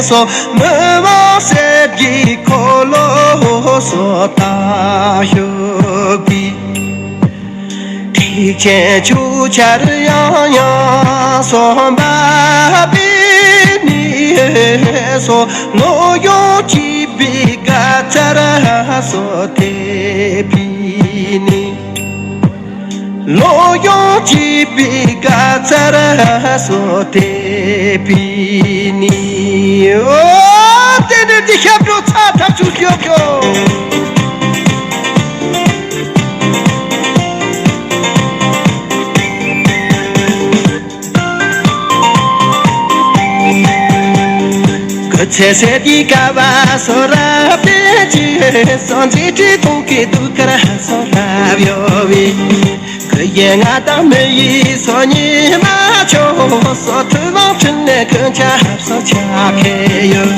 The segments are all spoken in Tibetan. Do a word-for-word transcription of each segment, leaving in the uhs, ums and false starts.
སོ། མི་དབང་གསེར་གྱི་འཁོར་ལོ་སོ་དང་ཤུགས་ཀྱིས། ཐེག་ཆེན་ཆོས་ཆར་ཡང་ཡང་སོ་འབབ་པའི་ནི་སོ། བློ་ཡོངས་སྐྱིད་པའི་དགའ་ཚལ་སོ་དེ་པི་ནི། བློ་ཡོངས་སྐྱིད་པའི་དགའ་ཚལ་སོ་དེ་པི་ནི། ཨོ། དེ་ནས་འདི་ཞབས་བྲོ་ཚ་ཐག་ཆོད་ཤོག་ཤོག། སྐུ་ཚེ་ཟད་དེ་དཀའ་བ་སོ་རབ་དེ་ཅི་སོང་། མཛད་འཕྲིན་གཏོང་གི་དུས་ཀར་སོ་རབ་ཡོད་བས། སྐུ་ཡི་ང་དང་མི་ཡི་སོ་ཉི་མ་ཆོ་སོ། ཐུབ་དབང་འཕྲིན་ལས་ཀུན་ཁྱབ་སོ་ཆ་ཁེ་ཡོད།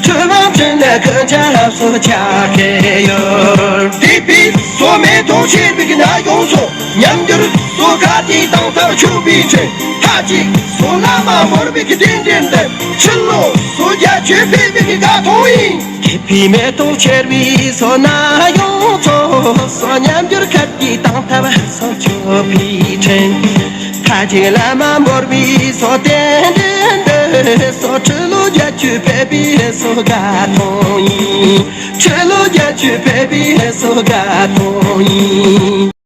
ཐུབ་དབང་འཕྲིན་ལས་ཀུན་ཁྱབ་སོ་ཆ་ཁེ་ཡོད། དེ་པི་སོ་མེ་ཏོག་ཆེར་བིག་ན་ཡོང་སོ། ཉམས་འགྱུར་སོ་ཁ་དེ་དང་ཐག་ཆོད་པའི་ཕྲིན། ཐ་ཅིག་སོ་ན་མ་མོར་བིག་གི་རྟེན་འབྲེལ་འདི། ཕྱི་ལོ་སོ་རྒྱ་ཆོས་འཕེལ་བིག་གི་དགའ་ཐོང་ཡིན། དེ་པི་མེ་ཏོག་ཆེར་བིག་སོ་ན་ཡོང་སོ། སོ་ཉམས་འགྱུར་ཁ་དེ་དང་ཐག་སོ་ཆོད་པའི་ཕྲིན། ཐ་ཅིག་བླ་མ་འབོར་བའི་སོ་རྟེན་འབྲེལ་འདི་སོ། ཁྲི་ལོ་བརྒྱད་ཅུ་ཕེབས་པའི་སོ་དགའ་ཐོང་ཡིན། ཁྲི་ལོ་བརྒྱད་ཅུ་ཕེབས་པའི་སོ་དགའ་ཐོང་ཡིན།